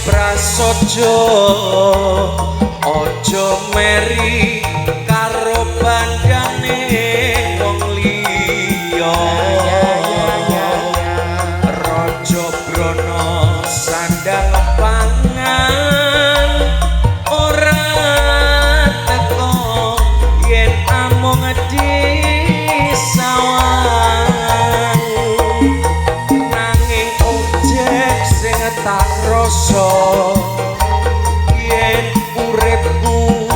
Prasaja aja meri karo bandane wong liya. Raja Brana sandang pangan ora teko yen amung disawang, nanging ojek sing tak rasa yen uripku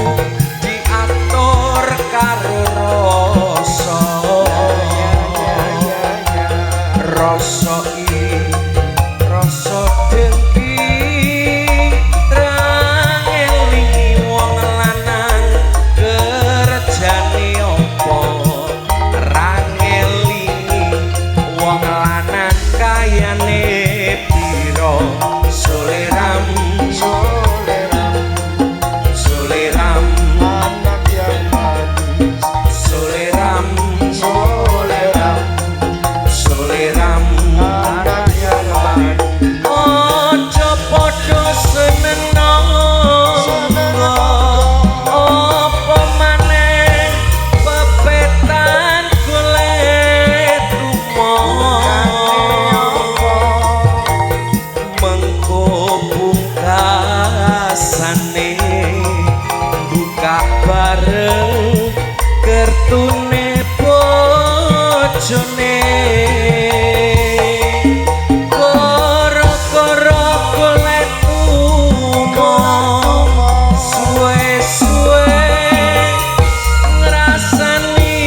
diatur karo rasa. Rasa rasa dengki ra ngelingi wong lanang kerjane apa, ra ngelingi wong lanang kayane pira. Soleram Soleram, soleram anak yang manis. Soleram Soleram, soleram anak yang manis. Aja padha seneng apa maneh pepetan golek tumo, mengko pungkasane buka bareng kertune bojone. Koro-koro golek tumo suwe-suwe ngrasani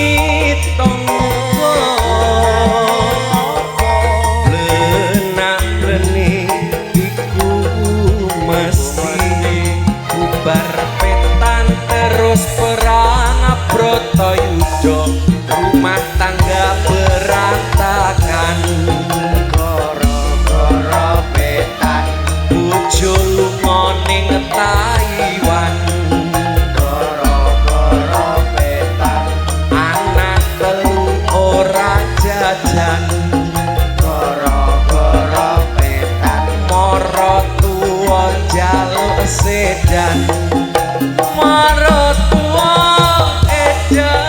tonggo, blenak-bleni iku mesti bubar petan terus perang Bratayuda, rumah tangga berantakan. Goro-goro petan, Bojo lunga ning Taiwan, goro-goro petan, anak telu ora jajan, goro-goro petan, mara tuwa njaluk sedan, mara tuwa edan.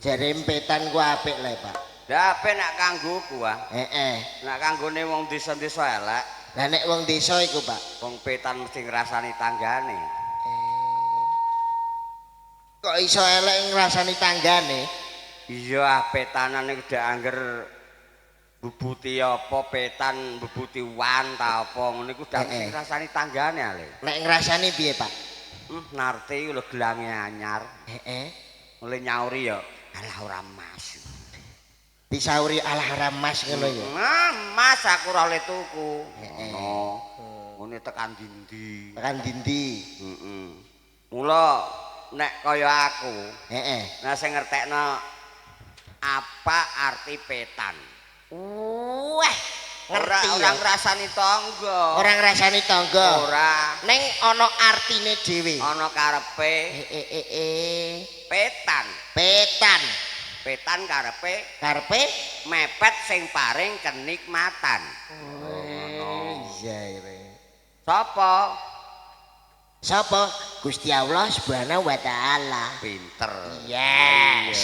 Jare empetan ku apik le, Pak. Lah apik nek kanggoku ah. Heeh. Nek kanggone wong desa-desa elek. Lah nek wong desa iku, Pak, wong petan mesti ngrasani tanggane. Kok iso elek ngrasani tanggane? Iya ah, petanan iku dak angger bubuti apa petan, bubuti wan ta apa ngono iku dak mesti ngrasani tanggane ale. Nek ngrasani piye, Pak? Narte iku lho gelange anyar. Heeh. Mulai nyauri ya, alah ora mas. Disauri alah ora mas ngono ya. Nah, mas aku ora oleh tuku. Ngono. Ngene tekan dindi. Tekan dindi. Heeh. Mula nek kaya aku, heeh. Nah sing ngertekno apa arti petan. Wah, ngerti ora ngrasani tangga. Ora ngrasani tangga. Ora. Ning ana artine dhewe. Ana karepe. Petan. Petan. Petan karepe. Karepe mepet sing paring kenikmatan. Oh, iya iya. Sapa? Sapa? Gusti Allah Subhanahu wa taala. Pinter. Yes.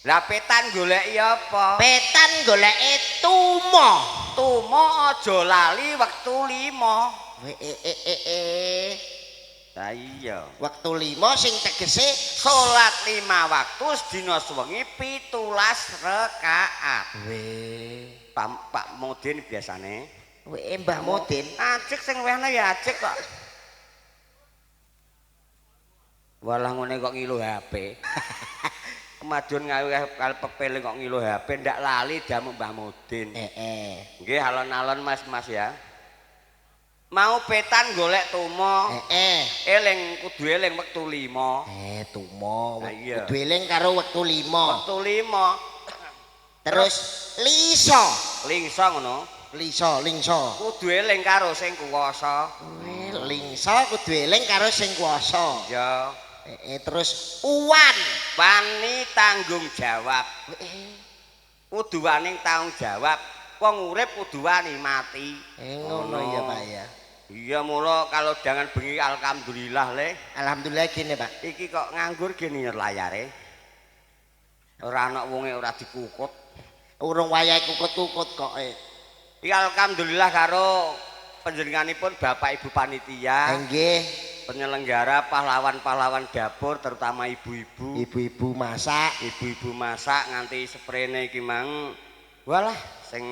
Lah petan goleki apa? Petan goleki tumo. Tumo aja lali wektu 5. Lah iya. Wektu 5 sing tegese salat 5 waktu sedina sewengi 17 rakaat. Weh. Pak Modin biasane. Weh Mbah Modin. Ajik sing wehne ya ajik kok. Walah ngene kok ngilu HP. Kemajuan ngawe kal pepele kok ngilu HP ndak lali jamu Mbah Modin. Heeh. Nggih alon-alon Mas-mas ya. Mau petan golek tumo. Heeh. Eling kudu eling wektu 5. Tumo. Iya. Kudu eling karo wektu 5. Wektu 5. Terus liso. Lingso ngono. Liso, lingso. Kudu eling karo sing kuwasa. Lingso kudu eling karo sing kuwasa. Iya. Terus uwan. Wani tanggung jawab. Kudu wani tanggung jawab. Wong urip kudu wani mati. Ngono ya Pak ya. Iya mula kalau jangan bengi alhamdulillah le. Alhamdulillah gini Pak. Iki kok nganggur gini layare. Ora ana wonge ora dikukut. Urung wayahe kukut-kukut kok. Iki alhamdulillah karo panjenenganipun Bapak Ibu panitia. Nggih. Penyelenggara pahlawan-pahlawan dapur terutama ibu-ibu. Ibu-ibu masak, ibu-ibu masak nganti sprene iki mang. Walah sing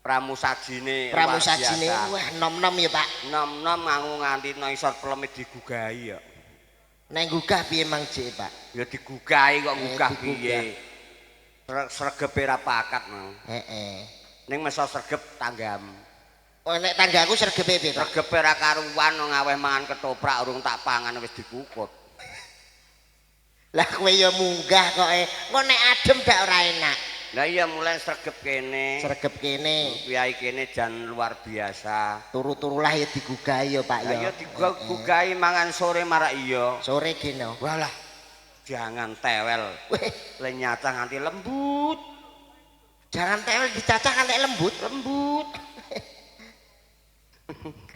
pramusajine pramusajine wah nom-nom ya Pak. Nom-nom ngangu nganti nang isor peleme digugahi ya. Nek gugah piye mang jek Pak? Ya digugahi kok gugah piye. Sregepe ra pakat mang. Heeh. Ning meso sregep tanggam. Oh nek tanggaku sregepe piye Pak? Sregepe ra karuan wong aweh mangan ketoprak urung tak pangan wis dikukut. Lah kowe ya munggah kok Engko nek adem gak ora enak. Lah iya mulai sregep kene. Sregep kene. Piyai kene jan luar biasa. Turu-turulah ya digugahi ya Pak ya. Lah iya digugahi mangan sore marak iya. Sore gene. Walah. Jangan tewel. Weh, le nyacah nganti lembut. Jangan tewel dicacah nganti lembut. Lembut.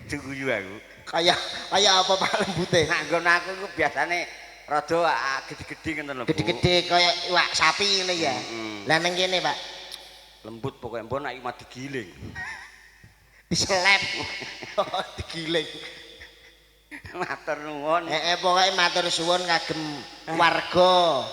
Diguyu aku. Kaya kaya apa Pak lembute? Nek nggon aku iku biasane rada gede-gede ngoten lho. Gede-gede kaya iwak sapi ngene ya. Lah nang kene Pak. Lembut pokoke mbok nek iki digiling. Diselep. Digiling. Matur nuwun. Heeh, pokoke matur suwun kagem warga.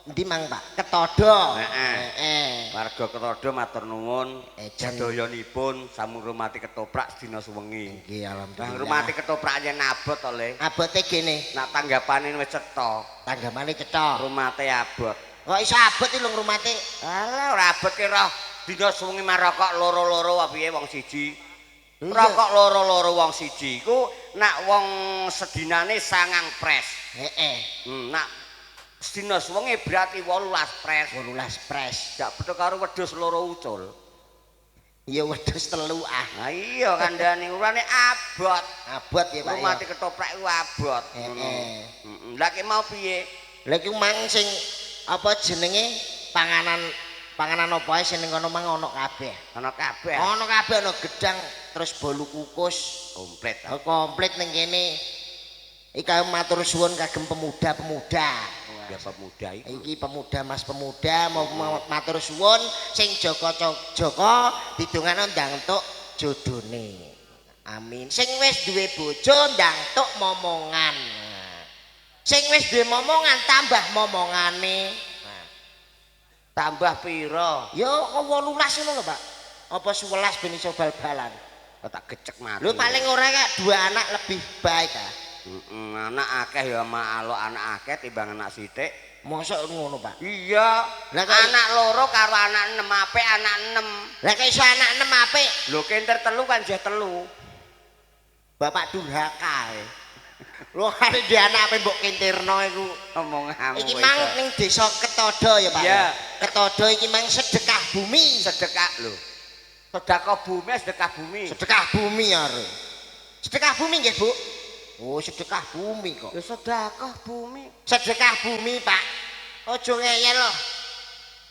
Endi mang Pak? Ketodo. Heeh. Heeh. Warga Ketodo matur nuwun. Sedayanipun sampun ngrumati ketoprak sedina suwengi. Nggih, alhamdulillah. Ngrumati ketoprak yen abot to, Le. Abote gene. Nak tanggapane wis cetha. Tanggapane cetha. Rumate abot. Kok iso abot iki lho ngrumate? Alah ora abot ki roh. Dina suwengi marokok loro-loro apa piye wong siji. Rokok loro-loro wong siji iku nak wong sedinane 9 pres. Heeh. Nak sedina suwengi berarti 18 pres. 18 pres. Gak beto karo wedhus loro ucul. Ya wedhus telu ah. Lah iya kandhane urane abot. Abot ya Pak. Rumate ketoprak iku abot. Heeh. Heeh. Lah ki mau piye? Lah iki mang sing apa jenenge panganan panganan apa ae sing ning kono mang ana kabeh. Ana kabeh. Ana kabeh, ana gedang terus bolu kukus komplit. Komplit ning kene. Iki matur suwun kagem pemuda-pemuda. Ya pemuda iku. Iki pemuda Mas pemuda mau matur suwun sing Joko Joko didongakno ndang entuk jodone. Amin. Sing wis duwe bojo ndang entuk momongan. Sing wis duwe momongan tambah momongane. Tambah pira? Ya 18 ngono lho, Pak. Apa 11 ben iso bal-balan. Tak gecek mati. Lho paling ora kak 2 anak lebih baik ah. Anak akeh ya mak anak akeh timbang anak sithik. Mosok ngono, Pak? Iya. Lah anak loro karo anak 6 apik anak 6. Lah kok iso anak 6 apik? Lho kenter telu kan jeh telu. Bapak durhaka. Lho kare di anak ape mbok kentirno iku omonganmu. Iki mang ning desa Ketodo ya, Pak. Iya. Ketodo iki mang sedekah bumi. Sedekah lho. Sedekah bumi, sedekah bumi. Sedekah bumi ya, Re. Sedekah bumi nggih, Bu. Oh, sedekah bumi kok. Ya sedekah bumi. Sedekah bumi, Pak. Aja ngeyel loh.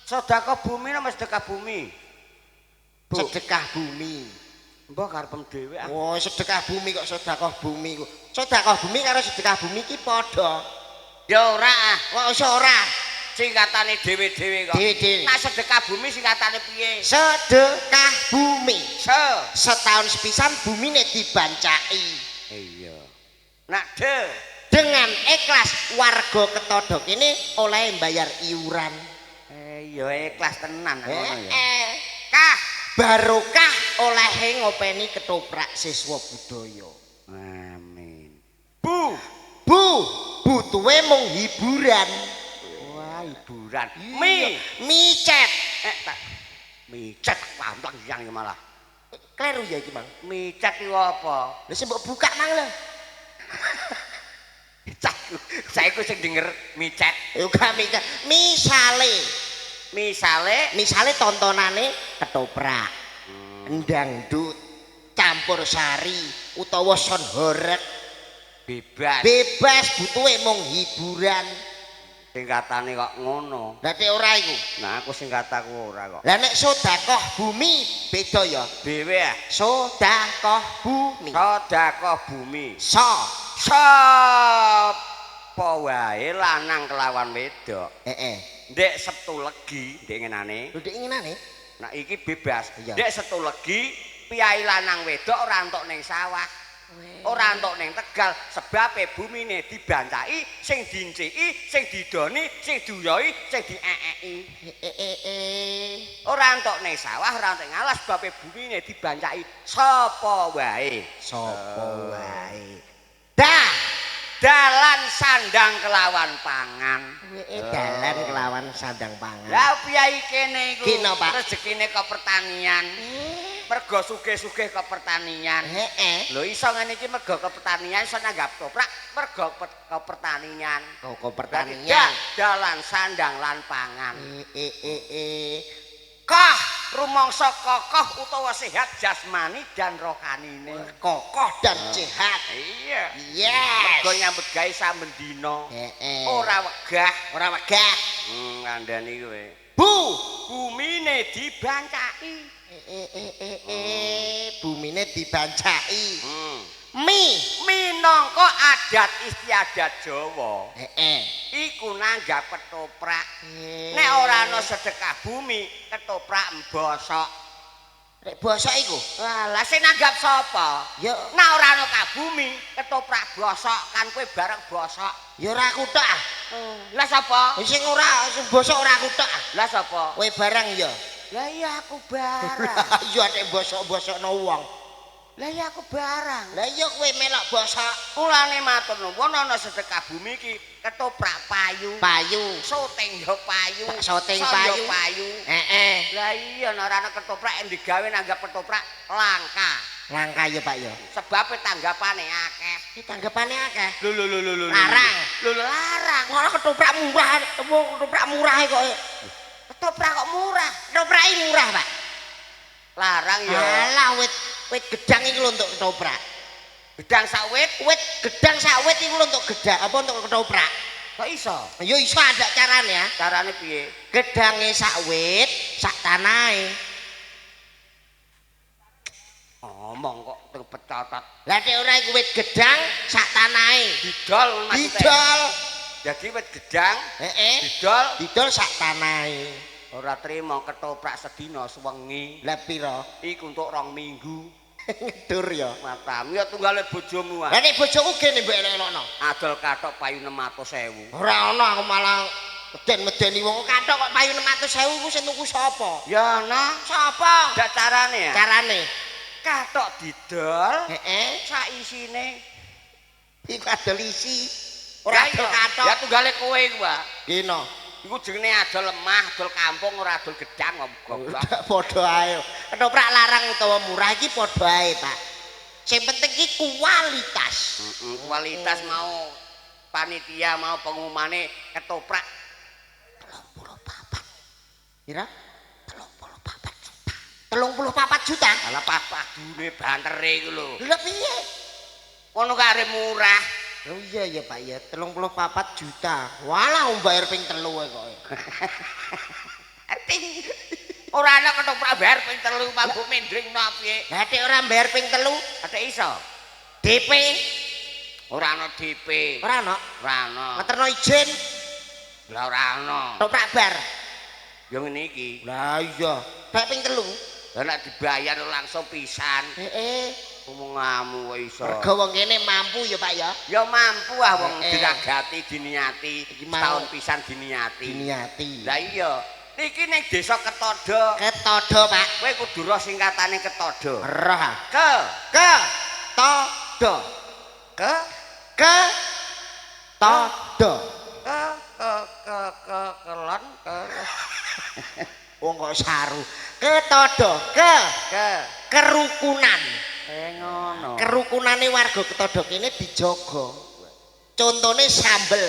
Sedekah bumi nama sedekah bumi. Bu. Sedekah bumi. Mbah karepem dhewe ah. Oh, sedekah bumi kok sedekah bumi ku. Sedekah bumi karo sedekah bumi ki padha. Ya ora ah. Kok iso ora? Singkatane dhewe-dhewe kok. Dhewe-dhewe. Nah sedekah bumi singkatane piye? Sedekah bumi. Se. Setahun sepisan bumine dibancaki. Iya. Nak de dengan ikhlas warga Ketodo kene oleh mbayar iuran. Ya ikhlas tenan ngono ya. Kah barokah olehe ngopeni ketoprak siswa budaya. Amin. Bu, bu butuhe mung hiburan. Wah, hiburan. Mi, micet. Tak micet pampleng yang malah. Kleru ya iki, Mang. Micet iku apa? Lha sing mbok buka mang lho. Saiki sing denger micet. Ya gak micet. Misale, misale tontonane ketoprak. Dangdut, campur sari utawa sound horeg. Bebas. Bebas butuhe mung hiburan. Singkatane kok ngono. Lah nek ora iku. Nah aku singkataku ora kok. Lah nek sedekah bumi beda ya. Dhewe ah. Sedekah bumi. Sedekah bumi. So. Sapa wae lanang kelawan wedok. Heeh. Ndek Sabtu Legi, ndek ngenane. Lho ndek ngenane? Nah iki bebas. Iya. Ndek Sabtu Legi piyai lanang wedok ora entuk ning sawah. Ora entuk ning Tegal sebabe bumine dibancaki, sing dinciki, sing didoni, sing duyoi, sing diekeki. Ora entuk ning sawah, ora entuk ngalas sebabe bumine dibancaki sapa wae. Sapa wae. Dah, dalan sandang kelawan pangan. Dalan kelawan sandang pangan. Lah piyai kene iku rezekine ke pertanian. Mergo sugih-sugih ke pertanian. Heeh. Lho iso ngene iki mergo ke pertanian iso nanggap toprak mergo ke pertanian. Ke pertanian. Dalan sandang lan pangan. Kah rumangsa kokoh utawa sehat jasmani dan rohanine. Kokoh dan sehat. Iya. Yes. Mergo nyambut gawe saben dina. Heeh. Ora wegah, ora wegah. Ngandani kowe. Bu, bumine dibancaki. Bumine dibancaki. Mi minangka adat istiadat Jawa. Heeh. Iku nanggap ketoprak. Nek ora ana sedekah bumi, ketoprak mbosok. Nek bosok iku? Lah sing nanggap sapa? Ya nek ora ana kabumi, ketoprak bosok kan kowe bareng bosok. Ya ora aku tok ah. Lah sapa? Sing ora sing bosok ora aku tok ah. Lah sapa? Kowe bareng ya. Lah iya aku bareng. Iya nek bosok-bosokno wong. Lah iya aku barang. Lah iya kowe melok bosok. Mulane matur nuwun ana sedekah bumi iki ketoprak payu. Payu. Syuting yo payu. Syuting payu. Payu. Heeh. Lah iya nek ora ana ketoprak digawe nanggap ketoprak langka. Langka ya Pak ya. Sebabe tanggapane akeh. Iki tanggapane akeh. Lho lho lho lho. Larang. Lho larang. Ora ketoprak murah, ketoprak murah kok. Ketoprak kok murah. Ketoprake murah, Pak. Larang ya. Alah wit wit gedang iku lho untuk ketoprak. Gedang sak wit, wit gedang sak wit iku lho untuk gedang apa untuk ketoprak. Kok iso? Ya iso ada carane ya. Carane piye? Gedange sak wit, sak tanahe. Ngomong kok terpecotot. Lah nek ora iku wit gedang sak tanahe. Didol maksudnya. Didol. Dadi wit gedang Heeh. didol Didol sak tanahe. Ora trimo ketoprak sedina sewengi. Lah pira? Iku untuk 2 minggu. Ngedur ya. Matamu ya tunggale bojomu ah. Lah nek bojoku gene mbok elok-elokno. Adol kathok payu 600.000. Ora ana aku malah meden-medeni wong kathok kok payu 600.000 iku sing tuku sapa? Ya ana. Sapa? Dak carane ya. Carane. Kathok didol Heeh. sak isine. Iku adol isi. Ora adol kathok. Ya tunggale kowe iku, Pak. Gino. Iku jenenge adol lemah, adol kampung ora adol gedang kok goblok. Padha ae. Ketoprak larang utawa murah iki padha ae, Pak. Sing penting iki kualitas. Kualitas mau panitia mau pengumumane ketoprak 34. Pira? 34 juta. 34 juta. Alah padune bantere iku lho. Lha piye? Ngono kare murah. Oh iya ya Pak ya, 34 juta. Walah wong bayar ping 3 kok. Ting. Ora ana ketoprak bayar ping 3 mabuk mendring no piye. Lah nek ora bayar ping 3, Ate iso. DP Ora ana DP. ora ana. Ora ana. Ngeterno izin Lah ora ana. ketoprak bar. Ya ngene iki. Lah iya, bayar ping 3. Lah nek dibayar langsung pisan. Heeh. Omonganmu kok iso. Mergo wong kene mampu ya Pak ya. Ya mampu ah wong diragati diniati, setahun pisan diniati. Diniati. Lah iya, niki ning desa Ketodo. Ketodo, Pak. Kowe kudu roh singkatane Ketodo. Roh. Ke Ke to do. Ke Ke to do. Ke ke ke ke kelon ke. Wong kok saru. Ketodo, ke Ke kerukunan. Ngono. Kerukunane warga Ketodo kene dijaga. Contone sambel.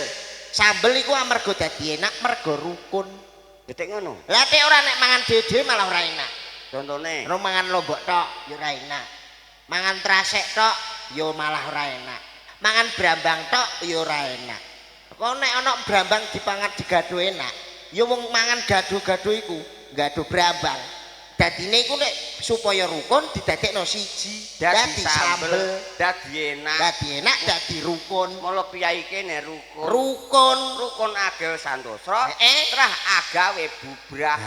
Sambel iku amarga dadi enak mergo rukun. Detik ngono. Lah nek ora nek mangan dhewe-dhewe malah ora enak. Contone Ora mangan lombok tok ya ora enak. Mangan trasek tok ya malah ora enak. Mangan brambang tok ya ora enak. Kok nek ana brambang dipangan digado enak, ya wong mangan gado-gado iku, gado brambang. Dadine iku nek supaya rukun didadekno siji, dadi sambel, dadi enak. Dadi enak, dadi rukun. Mula piyai kene rukun. Rukun, rukun agel santosa, trah agawe bubrah.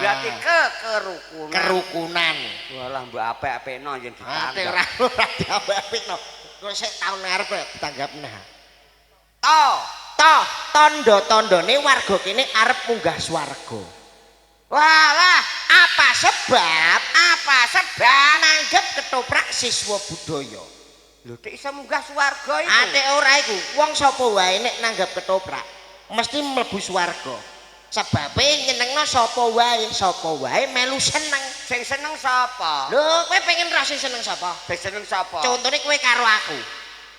Berarti ke kerukunan. Kerukunan. Walah mbok apik-apikno yen ditanggap. Ora ora diapik-apikno. Kok sik taun ngarep ditanggap nah. To, to, tandha-tandhane warga kene arep munggah swarga. Walah, apa sebab? Apa sebab nanggep ketoprak siswa budaya? Lho, tek iso munggah swarga iku. Atik ora iku. Wong sapa wae nek nanggep ketoprak mesti mlebu swarga. Sebabe nyenengno sapa wae melu seneng. Sing seneng sapa? Lho, kowe pengen ra sing seneng sapa? Sing seneng sapa? Contone kowe karo aku.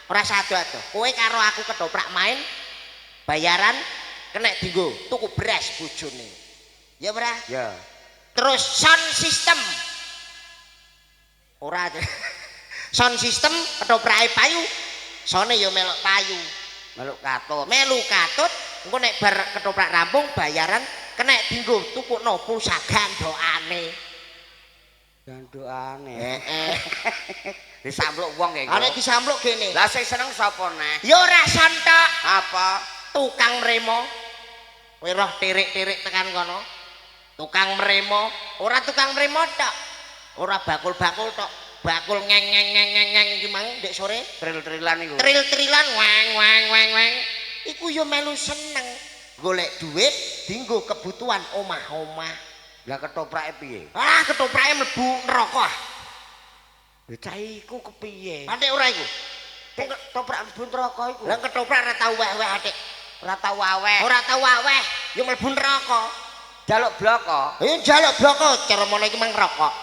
Ora sado-ado. Kowe karo aku ketoprak main bayaran kena dienggo tuku beras bojone. Ya ora? Ya. Terus sound system. Ora. Sound system ketoprake payu. Sone ya melok payu. Melok katut. Melu katut, engko nek bar ketoprak rampung bayaran kena dienggo tukukno pulsa gandokane. Gandokane. Heeh. Disampluk wong ya iku. Ana disampluk gene. Lah sing seneng sapa neh? Ya ora son tok. Apa? Tukang remo. Kowe roh tirik-tirik tekan kono. Tukang mremo, ora tukang mremo tok. Ora bakul-bakul tok. Bakul ngeng ngeng ngeng ngeng ngeng iki mang ndek sore tril-trilan iku. Tril-trilan weng weng weng weng. Iku ya melu seneng. Golek duit dienggo kebutuhan omah-omah. Lah ketoprake piye? Ah, ketoprake mlebu neraka. Lha cah iku kepiye? Atik ora iku. Ketoprak mlebu neraka iku. Lah ketoprak ora tau weh-weh atik. Ora tau aweh. Ora tau aweh, ya mlebu neraka. Jaluk bloko. Ya njaluk bloko cara mono iki mang rokok.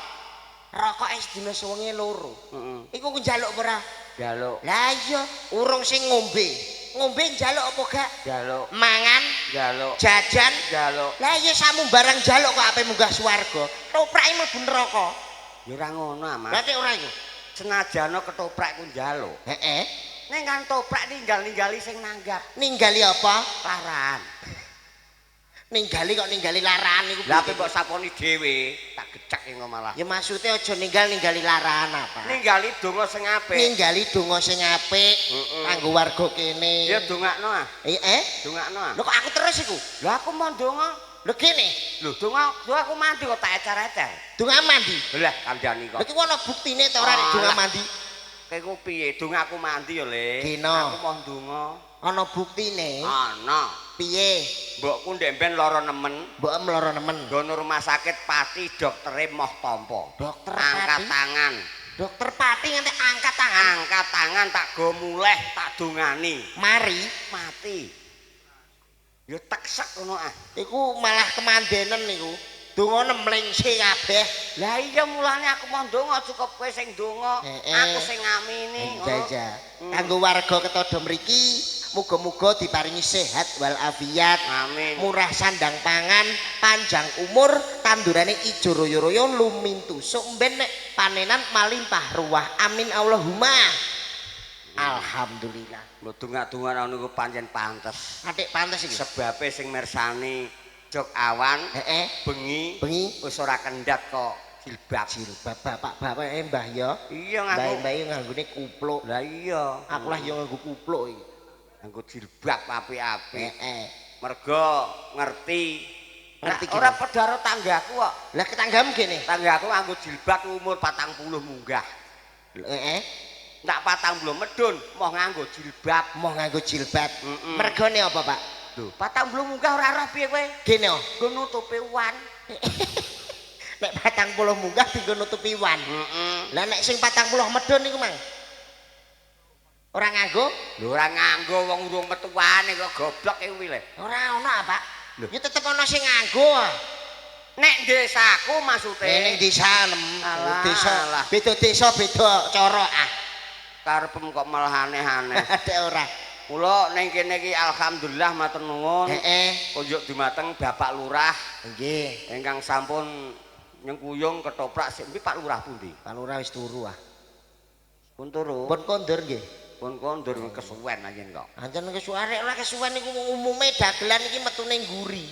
Rokoke sedina sewengi loro. Heeh. Iku ku njaluk apa ora? Njaluk. Lah iya, urung sing ngombe. Ngombe njaluk apa gak? Njaluk. Mangan, njaluk. Jajan, njaluk. Lah iya samu barang njaluk kok ape munggah swarga. Toprake mlebu neraka. Ya ora ngono, Mas. Lah nek ora iku. Senajana ketoprak ku njaluk. Heeh. Ning kan toprak ninggal-ninggali sing nanggap. Ninggali apa? Laran. Ninggali kok ninggali larahan iku. Lah ape mbok saponi dhewe, tak gecek engko malah. Ya maksude aja ninggal-ninggali larahan apa? Ninggali donga sing apik. Ninggali donga sing apik kanggo warga kene. Ya dongakno ah. Eh? Dongakno ah. Lho kok aku terus iku? Lah aku mau ndonga. Lho kene, Lho donga, donga aku mandi kok tak ecer-ecer. Donga mandi. Lah kandhani kok. Lha iki ana buktine ta ora nek donga Alah. mandi? Kowe ku piye? Donga aku mandi ya, Le. Dino. Aku mau ndonga. Ana buktine? Ana. Piye? Mbokku ndek mben lara nemen. Mbok lara nemen. Nggono rumah sakit Pati doktere moh tampa. Dokter Angkat Pati? tangan. Dokter Pati nganti angkat tangan. Angkat tangan tak go muleh tak dongani. Mari. Mati. Ya teksek ngono ah. Iku malah kemandenen niku. Dongane mlengse kabeh. Lah iya mulane aku mau ndonga cukup kowe sing ndonga, aku sing ngamini ngono. Iya. Kanggo warga Ketodho mriki, muga-muga diparingi sehat walafiat. Amin. Murah sandang pangan, panjang umur, tandurane ijo royo-royo lumintu. Sok mben nek panenan malimpah ruah. Amin Allahumma. Alhamdulillah. Mbok donga-donga niku pancen pantes. Atik pantes iki. Sebabe sing mirsani jog awan bengi Bengi wis ora kendhat kok jilbab. Jilbab bapak-bapake Mbah ya. Iya nganggo. Mbah-mbah nganggone kupluk. Lah iya. Aku lah yo nganggo kupluk iki. Nganggo jilbab apik-apik. Mergo ngerti. Ngerti Nah, ora padha karo tanggaku kok. Lah ketanggamu kene. Tanggaku nganggo jilbab umur 40 munggah. Heeh. Tak 40 medun moh nganggo jilbab. Moh nganggo jilbab. Mm-mm. Mergone apa, Pak? Lho, 40 munggah ora roh piye kowe? Gene oh. Nggo nutupi wan. Nek 40 munggah dienggo nutupi wan. Heeh. Lah nek sing 40 medun niku mang. Ora nganggo? Lho ora nganggo wong urung metuwane kok goblok kuwi le. Ora ono, Pak. Lho. Ya tetep ana sing nganggo. Ah. Nek desaku maksude. Ning desa nem. Alah, Desa. alah. Beda desa beda cara ah. Karepem kok malah aneh-aneh. Ada ora. Mula ning kene iki alhamdulillah matur nuwun. Kunjuk dumateng Bapak Lurah ingkang sampun nyengkuyung ketoprak sik. Pak Lurah pundi? Pak Lurah wis turu ah. Pun turu. Pun kondur nggih. Pun kondur kesuwen anjen kok. Anjen kesuwen arek ora kesuwen niku umume dagelan iki metune ngguri.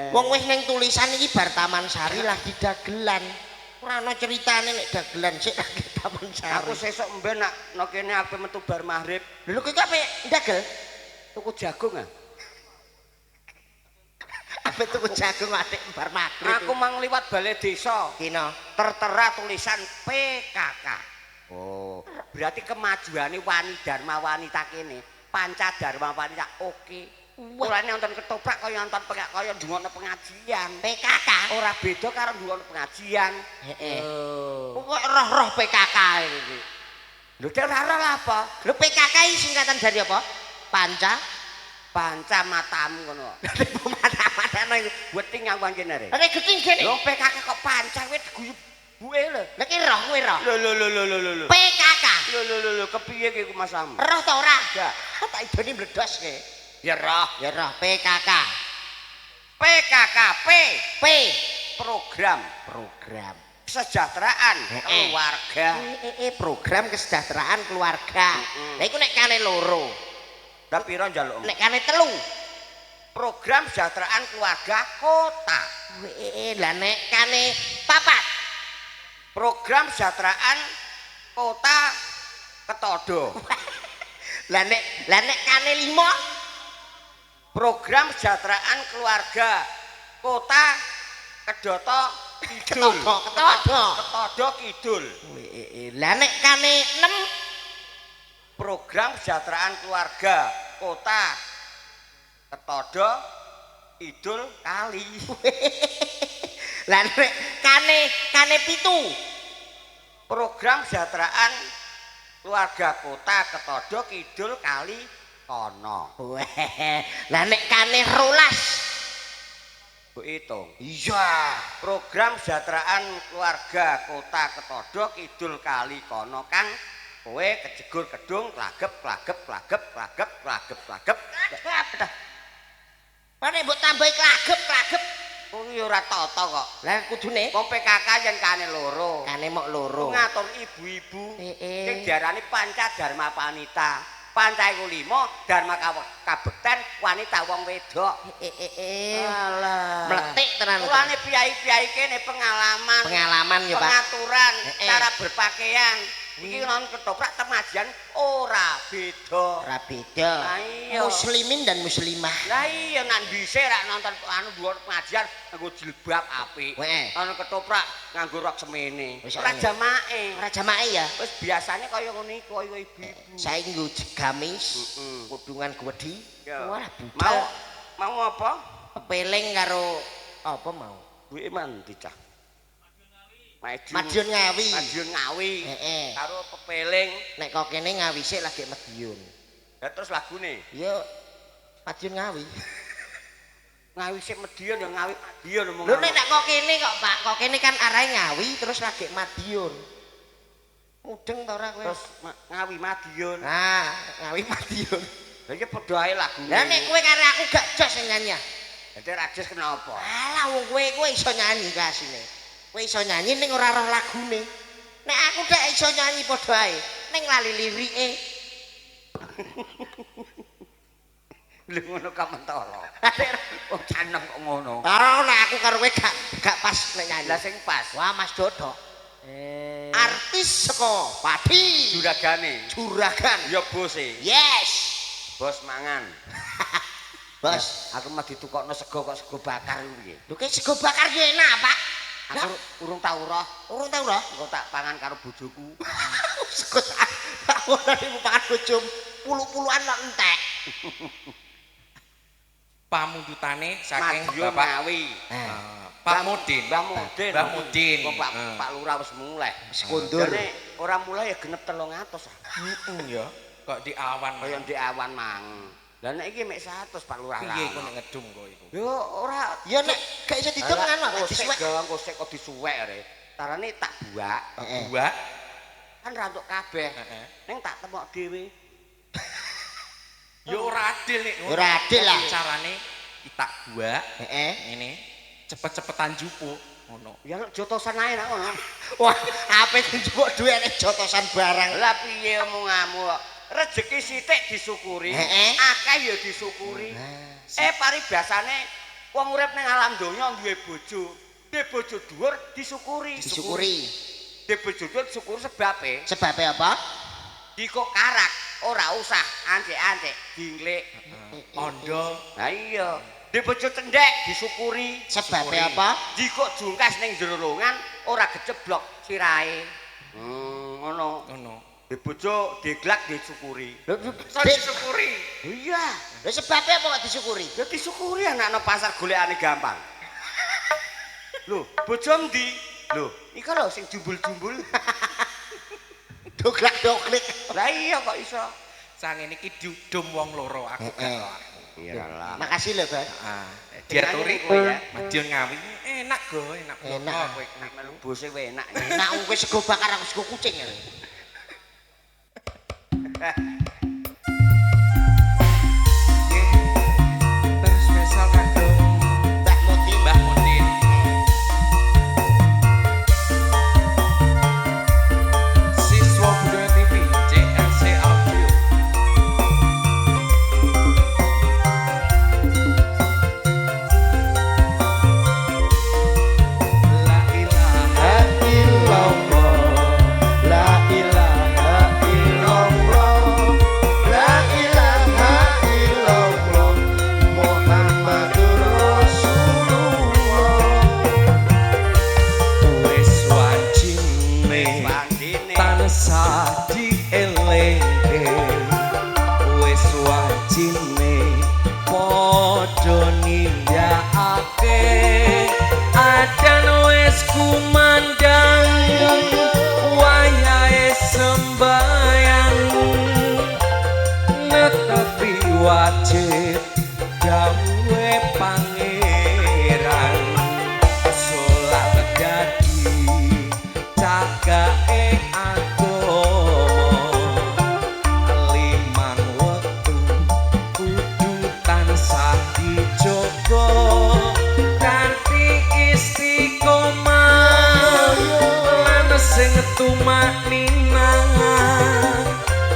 Wong wis ning tulisan iki bar Taman Sari lagi dagelan. Ora ana ceritane nek dagelan sik lagi Taman Sari. Aku sesuk mben nak no kene ape metu bar maghrib. Lho kowe ape ndagel? Tuku jagung ah. Ape tuku jagung atik bar maghrib. Aku mang liwat balai desa. Kino. Tertera tulisan PKK. Oh, berarti kemajuane wani dharma wanita kene, panca dharma wanita oke. Mulane nonton ketoprak kaya nonton kaya ndungokno pengajian. PKK ora beda karo ndungokno pengajian. Heeh. Oh. Kok roh-roh PKK iki. Lho dek ora roh lah apa? Lho PKK iki singkatan dari apa? Panca panca matamu ngono. Mata-matane iku. Weting aku anjene rek. Lah geting kene. Lho PKK kok panca kowe diguyu buke lho. Lah ki roh kowe roh. Lho lho lho lho lho lho. PKK. Lho lho lho lho kepiye ki iku Mas Am? Roh ta ora? Gak. Tak idone mledos ke. Ya roh. Ya roh PKK. PKKP P program program kesejahteraan keluarga. Program kesejahteraan keluarga. Lah iku nek kane loro. Lah pira njalukmu? Nek kane telu. Program kesejahteraan keluarga kota. Lah nek kane papat. Program kesejahteraan kota Ketodo. Lah nek kane lima. Program kesejahteraan keluarga kota Kedoto Kidul. Ketodo. Ketodo Kidul. Lah nek kane 6. Program kesejahteraan keluarga kota Ketodo Kidul Kali. Lah nek kane 7. Program kesejahteraan keluarga kota Ketodo Kidul Kali Kono. Lah nek kane 12. Bu hitung. Iya. Program kesejahteraan keluarga kota Ketodo Kidul Kali Kono kang kowe kejegur kedung klagep klagep klagep klagep klagep klagep. Klagep. Pane mbok tambahi klagep klagep. Kuwi ora tata kok. Lah kudune wong PKK yen kane loro. Kane mok loro. Ngatur ibu-ibu sing diarani Panca Dharma Panita. Panca iku 5, dharma kabekten wanita wong wedok. Alah. Mletik tenan. Mulane piyai-piyai kene pengalaman. Pengalaman ya, Pak. Pengaturan, cara berpakaian. Iki nonton ketoprak pengajian ora beda. Ora beda. Muslimin dan muslimah. Lah iya nek dhisik rak nonton anu dhuwur pengajian nganggo jilbab apik. Nonton ketoprak nganggo rok semene. Ora jamake. Ora jamake ya. Wis biasane kaya ngono iku kaya ibu-ibu. Saiki nggo gamis, kudungan gedhi. Wah, budal. Mau apa? Pepeling karo apa mau? Duwe mandi cah. Madiun Ngawi. Madiun Ngawi. Heeh. Karo pepeling. Nek kok kene Ngawi sik lagi Madiun. Lah terus lagune? Ya Madiun Ngawi. Ngawi sik Madiun ya Ngawi Madiun omong. Lho nek kok kene kok Pak, kok kene kan arahe Ngawi terus lagi Madiun. Mudeng ta ora kowe? Terus Ngawi Madiun. Nah, Ngawi Madiun. Lah iki padha ae lagune. Lah nek kowe karo aku gak jos nyanyi. Dadi ra jos kenapa? Alah wong kowe iso nyanyi kasine. Kowe iso nyanyi ning ora roh lagune. Nek aku dak iso nyanyi padha ae, ning lali lirike. Lho ngono kamentara. Wong canem kok ngono. Ora nek aku karo kowe gak pas nek nyanyi. Lah sing pas. Wah Mas Dodok. Artis saka Pati. Juragane. Juragan. Ya bose. Yes. Bos mangan. Bos, aku mah ditukokno sego kok sego bakar piye. Lho ki sego bakar yo enak, Pak. Aku urung tau roh. Urung tau roh? Engko tak pangan karo bojoku. Sego tak ora pangan bojomu, pulu-puluan kok entek. Pamundutane saking Bapak Ngawi. Pak Mudin. Mbah Mudin. Mbah Mudin. Pak Lurah wis mulai. Wis kondur. Jane ora mulai ya genep 300. Heeh ya. Kok di awan kaya di awan mang. Lah nek iki mek 100 Pak Lurah. Piye iku nek ngedum kok iku? Yo ora. Ya nek gak iso didum ngono kok disuwek. Kok sik kok disuwek are. Tarane tak buak. Buak. Kan ra entuk kabeh. Ning tak temok dhewe. Yo ora adil nek ngono. Ora adil lah. Carane tak buak. Heeh. Ngene cepet-cepetan jupuk ngono. Ya nek jotosan ae nek ngono. Wah, ape njupuk dhuwit nek jotosan barang. Lah piye omonganmu kok? Rezeki sithik disyukuri, akeh ya disyukuri. Paribasane wong urip ning alam donya duwe bojo, duwe bojo dhuwur disyukuri. Disyukuri. Duwe bojo dhuwur disyukuri sebabe. Sebabe apa? Dikok karak, ora usah ancik-ancik dingklik. Ondo. Lah iya, duwe bojo cendhek disyukuri. Sebabe apa? Dikok jungkas ning jero longan ora geceblok sirahe. Ngono. Ngono. Bojo deglak disyukuri. Lho disyukuri. Iya. Lha sebabe apa kok disyukuri? Ya disyukuri anak-anak pasar golekane gampang. Lho, bojo endi? Lho, iki lho sing jumbul-jumbul. Doglak-doglik. Lah iya kok iso. Sangene iki dudum wong loro aku gak roh. Iya lah. Makasih lho, Bang. Heeh. Diaturi Madiun Ngawi enak go, enak. Enak. Kowe melu bose kowe enak. Enak kowe sego bakar aku sego kucing. Terus spesial kagem Mbah Mudin. Mbah Mudin. Siswa Budaya TV CLC Audio. La ilaha illallah, la ilaha illallah. Wajib dawuhe pangeran salat dadi cagake agama limang wektu kudu tansah dijaga kanthi istiqomah lan sing tumakninah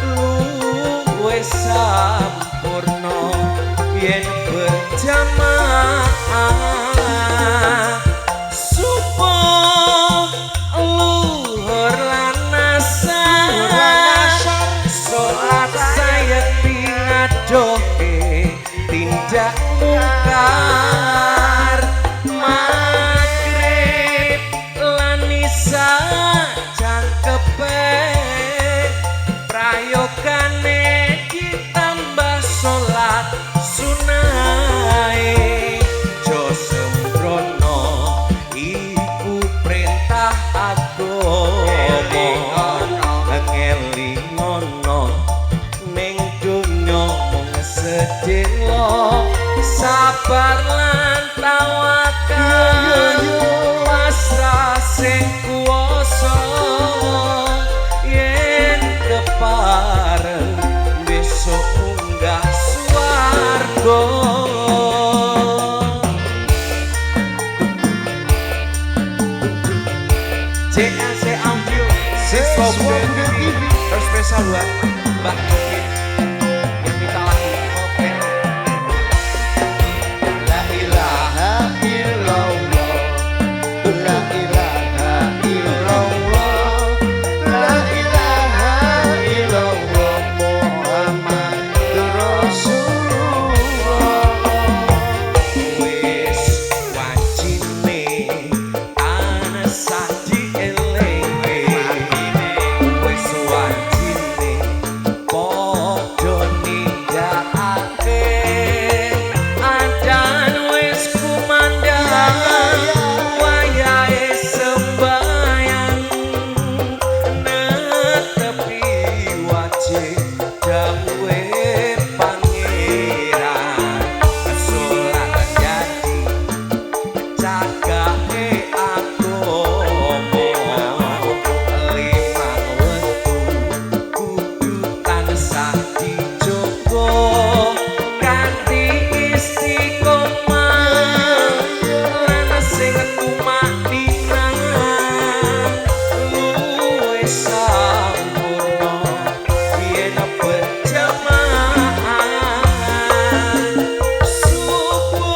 luwih sing kuwasa yen kepareng besok munggah swarga. JLC Audio Siswa Budaya TV terspesial buat Mbah Mudin yang minta lagu Open. La ilaha Illallah, la ilaha illallah, la ilaha illallah Muhammadur Rasulullah. Wis wajine tansah dielingi, wis wajine padha nindakake adan wis kumandhang wayahe sembayang netepi wajib dawuhe pangeran salat jadi cagahe agama limang wektu kudu tansah dijaga kanthi istiqomah lan sing tumakninah luwih sampurna yen berjamaah subuh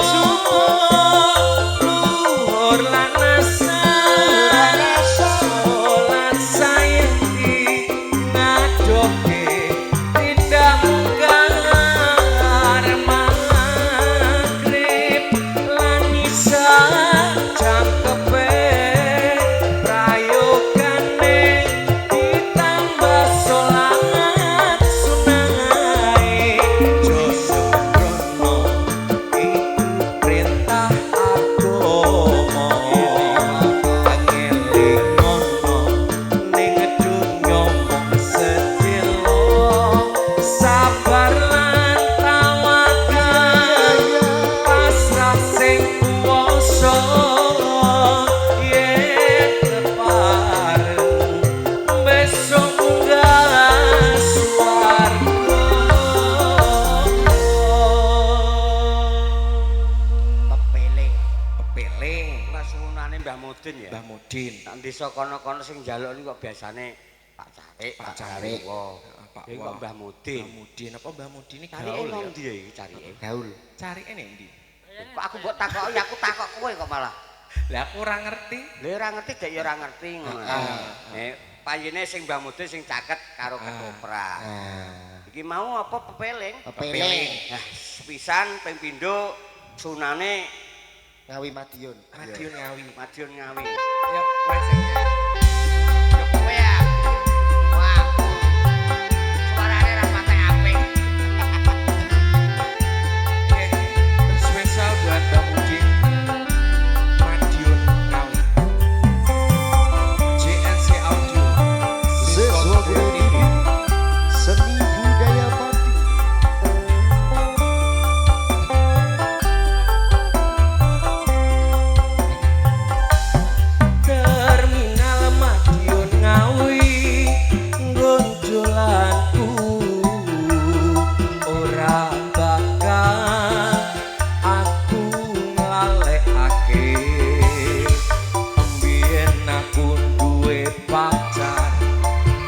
luhur lan asar salat sayekti ngadoke tindak mungkar magrib lan isya jangkepe prayogane ditambah salat sunahe aja sembrono iku perintah agama ngelingono ning donya mung sedelo sabar lan tawakal pasrah sing kuwasa yen kepareng besok munggah swarga. Pepeling. Pepeling. Rasunane Mbah Mudin ya. Mbah Mudin. Nang desa kono-kono sing njaluk niku kok biasane Pak Carik, Pak Carik. Pak Pak Iki kok Mbah Mudin. Mbah Mudin apa Mbah Mudin iki Carike gaul nang ya? ndi ya iki carike? Gaul. Carike ning ndi? Kok aku mbok takoki, aku takok kowe kok malah. Lah aku ora ngerti. Lha ora ngerti dek ya ora ngerti ngono. Panjene sing Mbah Mudin sing caket karo ketoprak. Iki mau apa pepeling? Pepeling. Nah, sepisan ping pindho sunane Ngawi Madiun. Madiun Ngawi. Madiun Ngawi. Ya kowe sing Ya kowe ya. Wah. Suarane ra patek apik. Spesial buat Mbah Mudin Madiun Ngawi. JNC Audio Siswa Budaya TV Seni Budaya Madiun. Terminal Madiun Ngawi nggonjolanku ora bakal aku nglalekake. Mbiyen aku duwe pacar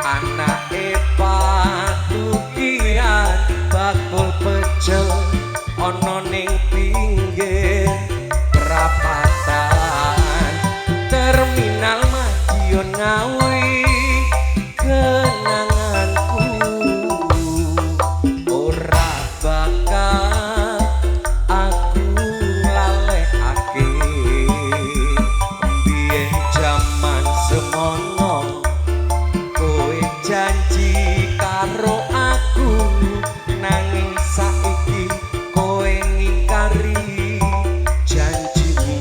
anake patukian bakul pecel ana ning pinggir perapatan Terminal Madiun Ngawi kenanganku ora bakal aku nglalekake. Mbiyen jaman semono kowe janji karo aku nanging saiki kowe ngingkari janjimu.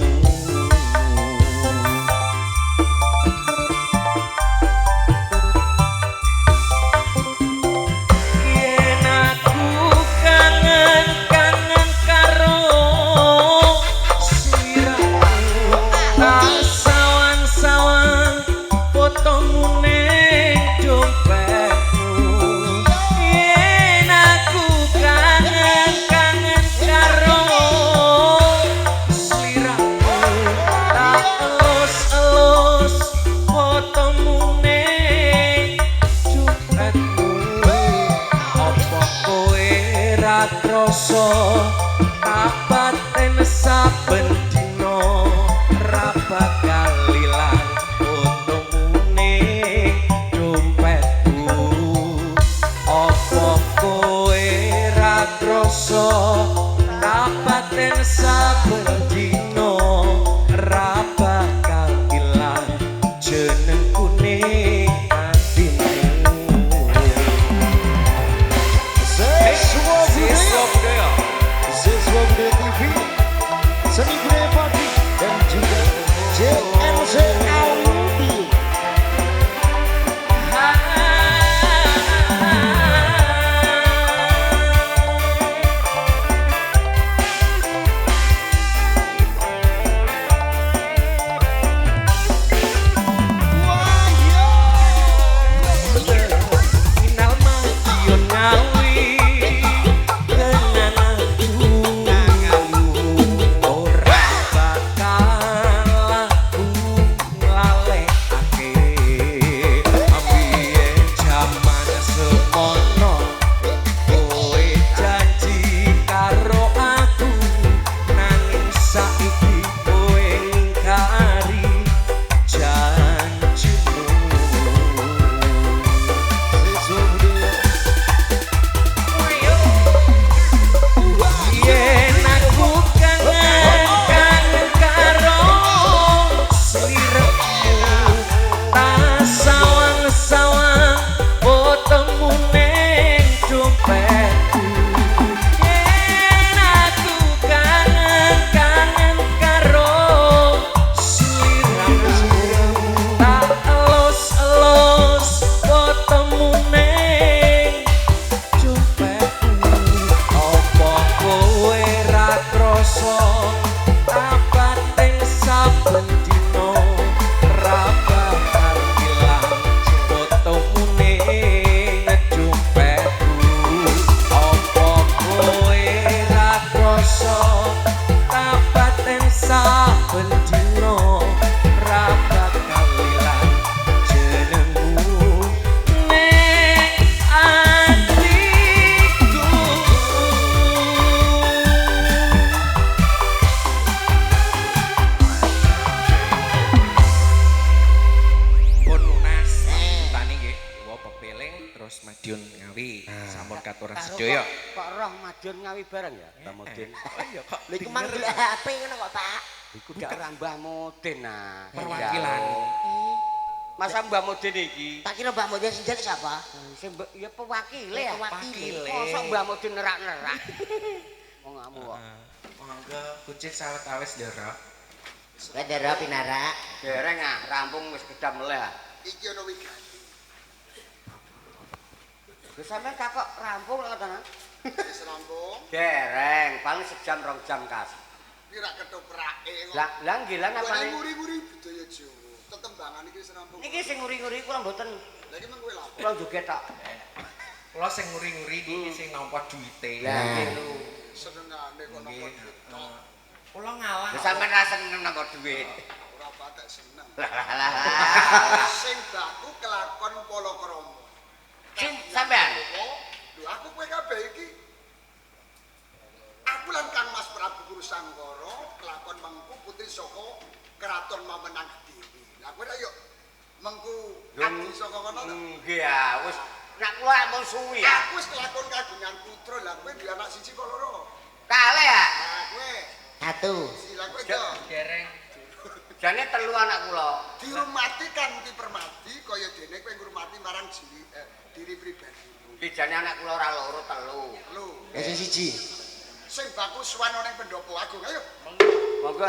Madiun Ngawi. Sampun katuran sedaya. Kok roh Madiun Ngawi bareng ya, Mbah Mudin? Oh iya kok. Lha iku mang delok HP ngono kok, Pak. Iku dak ora Mbah Mudin nah. Perwakilan. Masa Mbah Mudin iki? Tak kira Mbah Mudin sing njaluk sapa? Sing ya pewakile ya. Pewakile. Mosok Mbah Mudin nerak-nerak. Wong ngamu kok. Monggo kucing sawet-awis ndara. Kowe ndara pinarak. Dereng ah, rampung wis gedam meleh ah. Iki ana wigati. Lho sampean takok rampung lho ta? Wis rampung. Dereng, paling sejam rong jam kas. Iki rak ketoprake kok. Lah, lah nggih lah Kowe napane. nguri-nguri budaya Jawa. Tetembangan iki wis rampung. Niki sing nguri-nguri kula mboten. Lah iki meng kowe lapo? Kula joget tok. Kula sing nguri-nguri niki sing nampa duwite. Lah nggih lho. Senengane kok nampa duit tok. Kula ngalah. Lha sampean ra seneng nampa duit. Ora patek seneng. Lah lah lah. Sing baku kelakon palakrama. Sing sampean. Lho aku kowe kabeh iki. Aku lan Kang Mas Prabu Kurusangkara kelakon mengku putri saka Keraton Mamenang Dewi. Lah kowe ra yo mengku abdi saka kono to. Nggih ah, wis nek kula ampun suwi ya. Aku wis kelakon kagungan putra, lah kowe duwe anak siji kok loro. Kalih ah. Lah kowe, Satu. sila kowe to. Dereng. Jane telu anak kula. Dirumati kanthi permati kaya dene kowe ngurmati marang diri pribadimu. Nggih jane anak kula ora loro telu. Lho, Lah sing siji. sing baku suwan ning pendopo agung ayo. Monggo.